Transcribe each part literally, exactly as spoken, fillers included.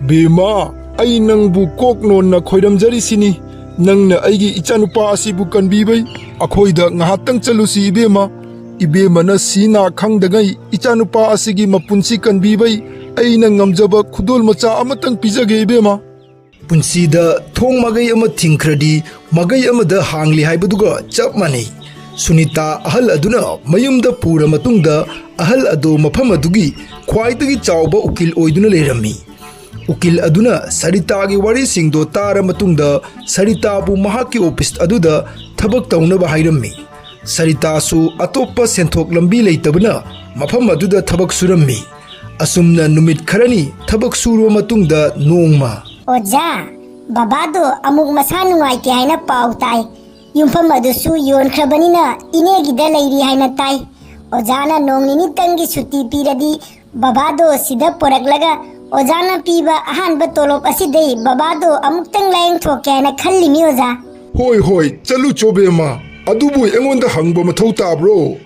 ꯕꯦꯝꯃ, ꯑꯩ ꯅꯪꯕꯨ ꯀꯣꯛ ꯅꯣꯟꯅ ꯈꯣꯏꯔꯝꯖꯔꯤꯁꯤꯅꯤ꯫ ꯅꯪꯅ ꯑꯩꯒꯤ ꯏꯆꯥꯅꯨꯄꯥ ꯑꯁꯤꯕꯨ ꯀꯟꯕꯤꯕꯩ꯫ ꯑꯩꯈꯣꯏꯗ ꯉꯥꯏꯍꯥꯛꯇꯪ ꯆꯠꯂꯨꯁꯤ, ꯏꯕꯦꯝꯃ꯫ ꯏꯕꯦꯝꯃꯅ ꯁꯤ ꯅꯥ ꯈꯪꯗꯉꯩ ꯏꯆꯥꯅꯨꯄꯥ ꯑꯁꯤꯒꯤ ꯃꯄꯨꯟꯁꯤ ꯀꯟꯕꯤꯕꯩ ꯑꯩꯅ ꯉꯝꯖꯕ ꯈꯨꯗꯣꯜ ꯃꯆꯥ ꯑꯃꯇꯪ ꯄꯤꯖꯒꯦ, ꯏꯕꯦꯝꯃ꯫ ꯄꯨꯟꯁꯤꯗ ꯊꯣꯡ ꯃꯥꯏꯀꯩ ꯑꯃ ꯊꯤꯡꯈ꯭ꯔꯗꯤ, ꯃꯥꯏꯀꯩ ꯑꯃꯗ ꯍꯥꯡꯂꯤ ꯍꯥꯏꯕꯗꯨꯒ ꯆꯞ ꯃꯥꯟꯅꯩ꯫ ꯁꯨꯅꯤꯇꯥ ꯑꯍꯜ ꯑꯗꯨꯅ ꯃꯌꯨꯝꯗ ꯄꯨꯔ ꯃꯇꯨꯡꯗ, ꯑꯍꯜ ꯑꯗꯨ ꯃꯐꯝ ꯑꯗꯨꯒꯤ ꯈ꯭ꯋꯥꯏꯗꯒꯤ ꯆꯥꯎꯕ ꯎꯀꯤꯜ ꯑꯣꯏꯗꯨꯅ ꯂꯩꯔꯝꯃꯤ꯫ ꯎꯀꯤꯜ ꯑꯗꯨꯅ ꯁꯔꯤꯇꯥꯒꯤ ꯋꯥꯔꯤꯁꯤꯡꯗꯣ ꯇꯥꯔ ꯃꯇꯨꯡꯗ, ꯁꯔꯤꯇꯥꯕꯨ ꯃꯍꯥꯛꯀꯤ ꯑꯣꯐꯤꯁ ꯑꯗꯨꯗ ꯊꯕꯛ ꯇꯧꯅꯕ ꯍꯥꯏꯔꯝꯃꯤ꯫ ꯁꯔꯤꯇꯥꯁꯨ ꯑꯇꯣꯞꯄ ꯁꯦꯟꯊꯣꯛ ꯂꯝꯕꯤ ꯂꯩꯇꯕꯅ ꯃꯐꯝ ꯑꯗꯨꯗ ꯊꯕꯛ ꯁꯨꯔꯝꯃꯤ꯫ ꯑꯁꯨꯝꯅ ꯅꯨꯃꯤꯠ ꯈꯔꯅꯤ ꯊꯕꯛ ꯁꯨꯔꯕ ꯃꯇꯨꯡꯗ ꯅꯣꯡꯃ, "ꯑꯣꯖꯥ, ꯕꯕꯥꯗꯣ ꯑꯃꯨꯛ ꯃꯁꯥ ꯅꯨꯡꯉꯥꯏꯇꯦ ꯍꯥꯏꯅ ꯄꯥꯎ ꯇꯥꯏ꯫ ꯌꯨꯝꯐꯝ ꯑꯗꯨꯁꯨ ꯌꯣꯟꯈ꯭ꯔꯕꯅꯤꯅ ꯏꯅꯦꯒꯤꯗ ꯂꯩꯔꯤ ꯍꯥꯏꯅ ꯇꯥꯏ꯫ ꯑꯣꯖꯥꯅ ꯅꯣꯡ ꯅꯤꯅꯤꯇꯪꯒꯤ ꯁꯨꯇꯤ ꯄꯤꯔꯗꯤ ꯕꯕꯥꯗꯣ ꯁꯤꯗ ꯄꯨꯔꯛꯂꯒ ꯑꯣꯖꯥꯅ ꯄꯤꯕ ꯑꯍꯥꯟꯕ ꯇꯣꯂꯣꯞ ꯑꯁꯤꯗꯩ ꯕꯕꯥꯗꯣ ꯑꯃꯨꯛꯇꯪ ꯂꯥꯌꯦꯡꯊꯣꯛꯀꯦ ꯍꯥꯏꯅ ꯈꯜꯂꯤꯃꯤ, ꯑꯣꯖꯥ꯫" "ꯍꯣꯏ, ꯍꯣꯏ, ꯆꯠꯂꯨ ꯆꯣꯕꯦꯝꯃ꯫ ꯑꯗꯨꯕꯨ ꯑꯩꯉꯣꯟꯗ ꯍꯪꯕ ꯃꯊꯧ ꯇꯥꯕ꯭ꯔꯣ?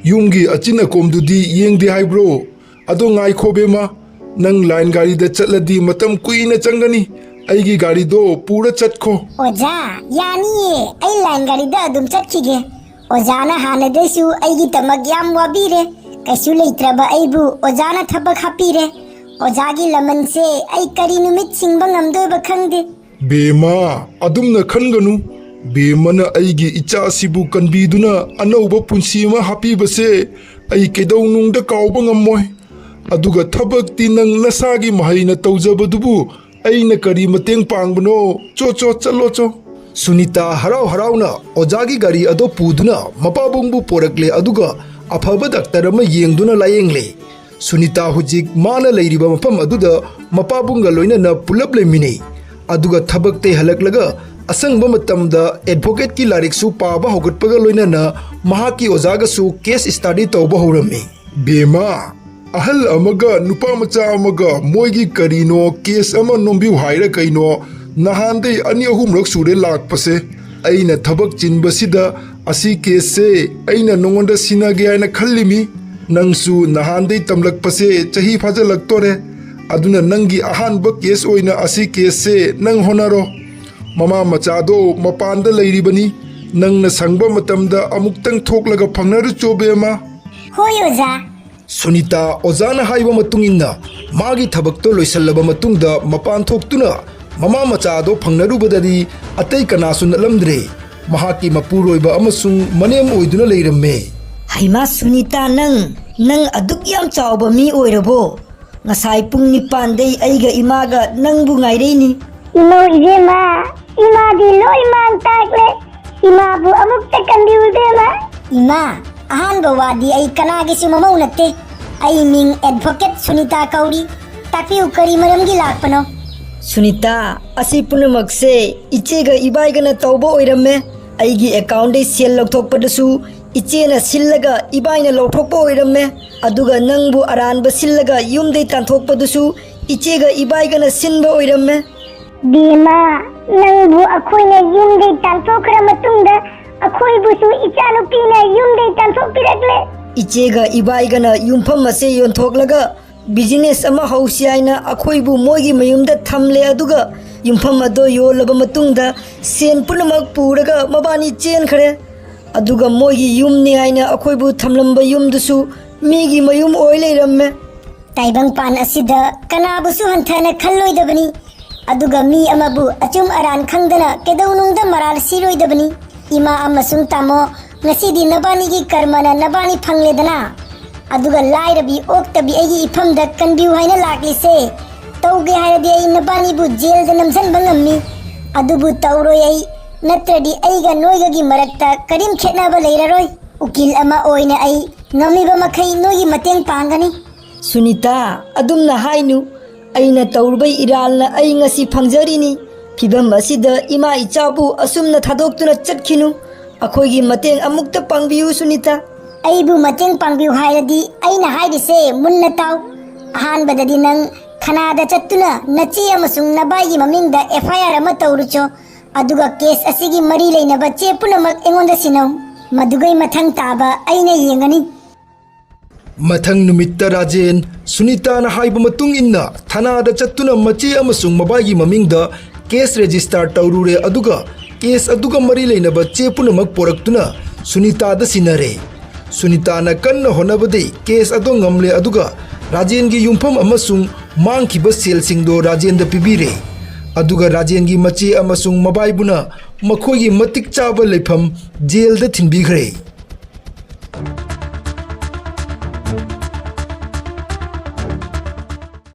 ꯌꯨꯝꯒꯤ ꯑꯆꯤꯟ ꯑꯀꯣꯝꯗꯨꯗꯤ ꯌꯦꯡꯗꯦ ꯍꯥꯏꯕ꯭ꯔꯣ? ꯑꯗꯣ ꯉꯥꯏꯈꯣ ꯕꯦꯝꯃ, ꯅꯪ ꯂꯥꯏꯟ ꯒꯥꯔꯤꯗ ꯆꯠꯂꯗꯤ ꯃꯇꯝ ꯀꯨꯏꯅ ꯆꯪꯒꯅꯤ꯫ ꯑꯩꯒꯤ ꯒꯥꯔꯤꯗꯣ ꯄꯨꯔ ꯆꯠꯈꯣ꯫" "ꯑꯣꯖꯥ, ꯌꯥꯅꯤꯌꯦ, ꯑꯩ ꯂꯥꯏꯟ ꯒꯥꯔꯤꯗ ꯑꯗꯨꯝ ꯆꯠꯈꯤꯒꯦ꯫ ꯑꯣꯖꯥꯅ ꯍꯥꯟꯅꯗꯩꯁꯨ ꯑꯩꯒꯤꯗꯃꯛ ꯌꯥꯝ ꯋꯥꯕꯤꯔꯦ꯫ ꯀꯩꯁꯨ ꯂꯩꯇ꯭ꯔꯕ ꯑꯩꯕꯨ ꯑꯣꯖꯥꯅ ꯊꯕꯛ ꯍꯥꯞꯄꯤꯔꯦ꯫ ꯑꯣꯖꯥꯒꯤ ꯂꯃꯟꯁꯦ ꯑꯩ ꯀꯔꯤ ꯅꯨꯃꯤꯠ ꯁꯤꯡꯕ ꯉꯝꯗꯣꯏꯕ ꯈꯪꯗꯦ꯫" "ꯕꯦꯝꯃ, ꯑꯗꯨꯝꯅ ꯈꯟꯒꯅꯨ꯫ ꯕꯦꯝꯃꯅ ꯑꯩꯒꯤ ꯏꯆꯥꯁꯤꯕꯨ ꯀꯟꯕꯤꯗꯨꯅ ꯑꯅꯧꯕ ꯄꯨꯟꯁꯤ ꯑꯃ ꯍꯥꯞꯄꯤꯕꯁꯦ ꯑꯩ ꯀꯩꯗꯧꯅꯨꯡꯗ ꯀꯥꯎꯕ ꯉꯝꯃꯣꯏ꯫ ꯑꯗꯨꯒ ꯊꯕꯛꯇꯤ ꯅꯪ ꯅꯁꯥꯒꯤ ꯃꯍꯩꯅ ꯇꯧꯖꯕꯗꯨꯕꯨ ꯑꯩꯅ ꯀꯔꯤ ꯃꯇꯦꯡ ꯄꯥꯡꯕꯅꯣ? ꯆꯣ, ꯆꯣ, ꯆꯠꯂꯣ, ꯆꯣ꯫" ꯁꯨꯅꯤꯇꯥ ꯍꯔꯥꯎ ꯍꯔꯥꯎꯅ ꯑꯣꯖꯥꯒꯤ ꯒꯥꯔꯤ ꯑꯗꯨ ꯄꯨꯗꯨꯅ ꯃꯄꯥꯕꯨꯡꯕꯨ ꯄꯣꯔꯛꯂꯦ, ꯑꯗꯨꯒ ꯑꯐꯕ ꯗꯥꯛꯇꯔ ꯑꯃ ꯌꯦꯡꯗꯨꯅ ꯂꯥꯌꯦꯡꯂꯦ꯫ ꯁꯨꯅꯤꯇꯥ ꯍꯧꯖꯤꯛ ꯃꯥꯅ ꯂꯩꯔꯤꯕ ꯃꯐꯝ ꯑꯗꯨꯗ ꯃꯄꯥꯕꯨꯡꯒ ꯂꯣꯏꯅꯅ ꯄꯨꯂꯞ ꯂꯩꯃꯤꯟꯅꯩ꯫ ꯑꯗꯨꯒ ꯊꯕꯛꯇꯩ ꯍꯜꯂꯛꯂꯒ ꯑꯁꯪꯕ ꯃꯇꯝꯗ ꯑꯦꯗꯚꯣꯀꯦꯠꯀꯤ ꯂꯥꯏꯔꯤꯛꯁꯨ ꯄꯥꯕ ꯍꯧꯒꯠꯄꯒ ꯂꯣꯏꯅꯅ ꯃꯍꯥꯛꯀꯤ ꯑꯣꯖꯥꯒꯁꯨ ꯀꯦꯁ ꯁ꯭ꯇꯗꯤ ꯇꯧꯕ ꯍꯧꯔꯝꯃꯤ꯫ "ꯕꯦꯝꯃ, ꯑꯍꯜ ꯑꯃꯒ ꯅꯨꯄꯥ ꯃꯆꯥ ꯑꯃꯒ ꯃꯣꯏꯒꯤ ꯀꯔꯤꯅꯣ ꯀꯦꯁ ꯑꯃ ꯅꯣꯝꯕꯤꯌꯨ ꯍꯥꯏꯔ ꯀꯩꯅꯣ, ꯅꯍꯥꯟꯗꯩ ꯑꯅꯤ ꯑꯍꯨꯝꯂꯛ ꯁꯨꯔꯦ ꯂꯥꯛꯄꯁꯦ꯫ ꯑꯩꯅ ꯊꯕꯛ ꯆꯤꯟꯕꯁꯤꯗ ꯑꯁꯤ ꯀꯦꯁꯁꯦ ꯑꯩꯅ ꯅꯉꯣꯟꯗ ꯁꯤꯟꯅꯒꯦ ꯍꯥꯏꯅ ꯈꯜꯂꯤꯃꯤ꯫ ꯅꯪꯁꯨ ꯅꯍꯥꯟꯗꯩ ꯇꯝꯂꯛꯄꯁꯦ ꯆꯍꯤ ꯐꯥꯖꯤꯜꯂꯛꯇꯣꯔꯦ꯫ ꯑꯗꯨꯅ ꯅꯪꯒꯤ ꯑꯍꯥꯟꯕ ꯀꯦꯁ ꯑꯣꯏꯅ ꯑꯁꯤ ꯀꯦꯁꯁꯦ ꯅꯪ ꯍꯣꯠꯅꯔꯣ꯫ ꯃꯃꯥ ꯃꯆꯥꯗꯣ ꯃꯄꯥꯟꯗ ꯂꯩꯔꯤꯕꯅꯤ꯫ ꯅꯪꯅ ꯁꯪꯕ ꯃꯇꯝꯗ ꯑꯃꯨꯛꯇꯪ ꯊꯣꯛꯂꯒ ꯐꯪꯅꯔꯨꯆꯣ, ꯕꯦꯝꯃ꯫ ꯍꯣꯏ, ꯑꯣꯖꯥ꯫ ꯁꯨꯅꯤꯇꯥ ꯑꯣꯖꯥꯅ ꯍꯥꯏꯕ ꯃꯇꯨꯡ ꯏꯟꯅ ꯃꯥꯒꯤ ꯊꯕꯛꯇꯣ ꯂꯣꯏꯁꯤꯜꯂꯕ ꯃꯇꯨꯡꯗ ꯃꯄꯥꯟ ꯊꯣꯛꯇꯨꯅ ꯃꯃꯥ ꯃꯆꯥꯗꯣ ꯐꯪꯅꯔꯨꯕꯗꯗꯤ ꯑꯇꯩ ꯀꯅꯥꯁꯨ ꯅꯠꯂꯝꯗ꯭ꯔꯦ꯫ ꯃꯍꯥꯛꯀꯤ ꯃꯄꯨꯔꯣꯏꯕ ꯑꯃꯁꯨꯡ ꯃꯅꯦꯝ ꯑꯣꯏꯗꯨꯅ ꯂꯩꯔꯝꯃꯦ꯫ ꯍꯩꯃꯥ ꯁꯨꯅꯤꯇꯥ, ꯅꯪ, ꯅꯪ ꯑꯗꯨꯛ ꯌꯥꯝ ꯆꯥꯎꯕ ꯃꯤ ꯑꯣꯏꯔꯕꯣ? ꯉꯁꯥꯏ ꯄꯨꯡ ꯅꯤꯄꯥꯟꯗꯩ ꯑꯩꯒ ꯏꯃꯥꯒ ꯅꯪꯕꯨ ꯉꯥꯏꯔꯛꯏꯅꯤ꯫ ꯏꯃꯧ ꯏꯕꯦꯝꯃ, ꯏꯃꯥꯗꯤ ꯂꯣꯏ ꯃꯥꯡ ꯇꯥꯛꯂꯦ꯫ ꯏꯃꯥꯕꯨ ꯑꯃꯨꯛꯇ ꯀꯟꯕꯤꯌꯨ ꯏꯕꯦꯝꯃ꯫ ꯏꯃꯥ, ꯑꯍꯥꯟꯕ ꯋꯥꯗꯤ ꯑꯩ ꯀꯅꯥꯒꯤꯁꯨ ꯃꯃꯧ ꯅꯠꯇꯦ꯫ ꯑꯩ ꯃꯤꯡ ꯑꯦꯗꯚꯣꯀꯦꯠ ꯁꯨꯅꯤꯇꯥ ꯀꯧꯔꯤ꯫ ꯇꯥꯛꯄꯤꯌꯨ, ꯀꯔꯤ ꯃꯔꯝꯒꯤ ꯂꯥꯛꯄꯅꯣ? ꯁꯨꯅꯤꯇꯥ, ꯑꯁꯤ ꯄꯨꯝꯅꯃꯛꯁꯦ ꯏꯆꯦꯒ ꯏꯕꯥꯏꯒꯅ ꯇꯧꯕ ꯑꯣꯏꯔꯝꯃꯦ꯫ ꯑꯩꯒꯤ ꯑꯦꯀꯥꯎꯟꯗꯩ ꯁꯦꯜ ꯂꯧꯊꯣꯛꯄꯗꯁꯨ ꯏꯆꯦꯅ ꯁꯤꯜꯂꯒ ꯏꯕꯥꯏꯅ ꯂꯧꯊꯣꯛꯄ ꯑꯣꯏꯔꯝꯃꯦ꯫ ꯑꯗꯨꯒ ꯅꯪꯕꯨ ꯑꯔꯥꯟꯕ ꯁꯤꯜꯂꯒ ꯌꯨꯝꯗꯩ ꯇꯥꯟꯊꯣꯛꯄꯗꯨꯁꯨ ꯏꯆꯦꯒ ꯏꯕꯥꯏꯒꯅ ꯁꯤꯟꯕ ꯑꯣꯏꯔꯝꯃꯦ꯫ ꯕꯦꯝꯃ, ꯅꯪꯕꯨ ꯑꯩꯈꯣꯏꯅ ꯌꯨꯝꯗꯩ ꯇꯥꯟꯊꯣꯛꯈ꯭ꯔ ꯃꯇꯨꯡꯗ ꯑꯩꯈꯣꯏꯕꯨꯁꯨ ꯏꯆꯥꯅꯨꯄꯤꯅ ꯌꯨꯝꯗꯩ ꯇꯥꯟꯊꯣꯛꯄꯤꯔꯛꯂꯦ꯫ ꯏꯆꯦꯒ ꯏꯕꯥꯏꯒꯅ ꯌꯨꯝꯐꯝ ꯑꯁꯦ ꯌꯣꯟꯊꯣꯛꯂꯒ ꯕꯤꯖꯤꯅꯦꯁ ꯑꯃ ꯍꯧꯁꯤ ꯍꯥꯏꯅ ꯑꯩꯈꯣꯏꯕꯨ ꯃꯣꯏꯒꯤ ꯃꯌꯨꯝꯗ ꯊꯝꯂꯦ꯫ ꯑꯗꯨꯒ ꯌꯨꯝꯐꯝ ꯑꯗꯣ ꯌꯣꯜꯂꯕ ꯃꯇꯨꯡꯗ ꯁꯦꯟ ꯄꯨꯝꯅꯃꯛ ꯄꯨꯔꯒ ꯃꯕꯥꯅꯤ ꯆꯦꯟꯈ꯭ꯔꯦ꯫ ꯑꯗꯨꯒ ꯃꯣꯏꯒꯤ ꯌꯨꯝꯅꯤ ꯍꯥꯏꯅ ꯑꯩꯈꯣꯏꯕꯨ ꯊꯝꯂꯝꯕ ꯌꯨꯝꯗꯨꯁꯨ ꯃꯤꯒꯤ ꯃꯌꯨꯝ ꯑꯣꯏ ꯂꯩꯔꯝꯃꯦ꯫ ꯇꯥꯏꯕꯪꯄꯥꯟ ꯑꯁꯤꯗ ꯀꯅꯥꯕꯨꯁꯨ ꯍꯟꯊꯅ ꯈꯜꯂꯣꯏꯗꯕꯅꯤ꯫ ꯑꯗꯨꯒ ꯃꯤ ꯑꯃꯕꯨ ꯑꯆꯨꯝ ꯑꯔꯥꯟ ꯈꯪꯗꯅ ꯀꯩꯗꯧꯅꯨꯡꯗ ꯃꯔꯥꯜ ꯁꯤꯔꯣꯏꯗꯕꯅꯤ꯫ ꯏꯃꯥ ꯑꯃꯁꯨꯡ ꯇꯥꯃꯣ, ꯉꯁꯤꯗꯤ ꯅꯕꯥꯅꯤꯒꯤ ꯀꯔꯃꯅ ꯅꯕꯥꯅꯤ ꯐꯪꯂꯦꯗꯅ꯫ ꯑꯗꯨꯒ ꯂꯥꯏꯔꯕꯤ ꯑꯣꯛꯇꯕꯤ ꯑꯩꯒꯤ ꯏꯐꯝꯗ ꯀꯟꯕꯤꯌꯨ ꯍꯥꯏꯅ ꯂꯥꯛꯂꯤꯁꯦ꯫ ꯇꯧꯒꯦ ꯍꯥꯏꯔꯗꯤ ꯑꯩ ꯅꯕꯥꯅꯤꯕꯨ ꯖꯦꯜꯗ ꯅꯝꯁꯤꯟꯕ ꯉꯝꯃꯤ꯫ ꯑꯗꯨꯕꯨ ꯇꯧꯔꯣꯏ ꯑꯩ꯫ ꯅꯠꯇ꯭ꯔꯗꯤ ꯑꯩꯒ ꯅꯣꯏꯒꯒꯤ ꯃꯔꯛꯇ ꯀꯔꯤꯝ ꯈꯦꯠꯅꯕ ꯂꯩꯔꯔꯣꯏ꯫ ꯎꯀꯤꯜ ꯑꯃ ꯑꯣꯏꯅ ꯑꯩ ꯉꯝꯃꯤꯕ ꯃꯈꯩ ꯅꯣꯏꯒꯤ ꯃꯇꯦꯡ ꯄꯥꯡꯒꯅꯤ꯫ ꯁꯨꯅꯤꯇꯥ, ꯑꯗꯨꯝꯅ ꯍꯥꯏꯅꯨ꯫ ꯑꯩꯅ ꯇꯧꯔꯨꯕ ꯏꯔꯥꯜꯅ ꯑꯩ ꯉꯁꯤ ꯐꯪꯖꯔꯤꯅꯤ꯫ ꯐꯤꯚꯝ ꯑꯁꯤꯗ ꯏꯃꯥ ꯏꯆꯥꯕꯨ ꯑꯁꯨꯝꯅ ꯊꯥꯗꯣꯛꯇꯨꯅ ꯆꯠꯈꯤꯅꯨ꯫ ꯑꯩꯈꯣꯏꯒꯤ ꯃꯇꯦꯡ ꯑꯃꯨꯛꯇ ꯄꯥꯡꯕꯤꯌꯨ, ꯁꯨꯅꯤꯇꯥ꯫ ꯑꯩꯕꯨ ꯃꯇꯦꯡ ꯄꯥꯡꯕꯤꯌꯨ ꯍꯥꯏꯔꯗꯤ ꯑꯩꯅ ꯍꯥꯏꯔꯤꯁꯦ ꯃꯨꯟꯅ ꯇꯥꯎ꯫ ꯑꯍꯥꯟꯕꯗꯗꯤ ꯅꯪ ꯊꯅꯥꯗ ꯆꯠꯇꯨꯅ ꯅꯆꯦ ꯑꯃꯁꯨꯡ ꯅꯕꯥꯏꯒꯤ ꯃꯃꯤꯡꯗ ꯑꯦꯐ ꯑꯥꯏ ꯑꯥꯔ ꯑꯃ ꯇꯧꯔꯨꯆꯣ꯫ ꯑꯗꯨꯒ ꯀꯦꯁ ꯑꯁꯤꯒꯤ ꯃꯔꯤ ꯂꯩꯅꯕ ꯆꯦ ꯄꯨꯝꯅꯃꯛ ꯑꯩꯉꯣꯟꯗ ꯁꯤꯟꯅꯧ꯫ ꯃꯗꯨꯒꯩ ꯃꯊꯪ ꯇꯥꯕ ꯑꯩꯅ ꯌꯦꯡꯒꯅꯤ꯫ ꯃꯊꯪ ꯅꯨꯃꯤꯠꯇ ꯔꯥꯖꯦꯟ, ꯁꯨꯅꯤꯇꯥꯅ ꯍꯥꯏꯕ ꯃꯇꯨꯡ ꯏꯟꯅ, ꯊꯅꯥꯗ ꯆꯠꯇꯨꯅ ꯃꯆꯦ ꯑꯃꯁꯨꯡ ꯃꯕꯥꯏꯒꯤ ꯃꯃꯤꯡꯗ ꯀꯦꯁ ꯔꯦꯖꯤꯁꯇꯥꯔ ꯇꯧꯔꯨꯔꯦ, ꯑꯗꯨꯒ ꯀꯦꯁ ꯑꯗꯨꯒ ꯃꯔꯤ ꯂꯩꯅꯕ ꯆꯦ ꯄꯨꯝꯅꯃꯛ ꯄꯣꯔꯛꯇꯨꯅ ꯁꯨꯅꯤꯇꯥꯗ ꯁꯤꯟꯅꯔꯦ꯫ ꯁꯨꯅꯤꯇꯥꯅ ꯀꯟꯅ ꯍꯣꯠꯅꯕꯗꯒꯤ ꯀꯦꯁ ꯑꯗꯨ ꯉꯝꯂꯦ, ꯑꯗꯨꯒ ꯔꯥꯖꯦꯟꯒꯤ ꯌꯨꯝꯐꯝ ꯑꯃꯁꯨꯡ ꯃꯥꯡꯈꯤꯕ ꯁꯦꯜꯁꯤꯡꯗꯣ ꯔꯥꯖꯦꯟꯗ ꯄꯤꯕꯤꯔꯦ꯫ ꯑꯗꯨꯒ ꯔꯥꯖꯦꯟꯒꯤ ꯃꯆꯦ ꯑꯃꯁꯨꯡ ꯃꯕꯥꯏꯕꯨꯅ ꯃꯈꯣꯏꯒꯤ ꯃꯇꯤꯛ ꯆꯥꯕ ꯂꯩꯐꯝ ꯖꯦꯜꯗ ꯊꯤꯟꯕꯤꯈ꯭ꯔꯦ꯫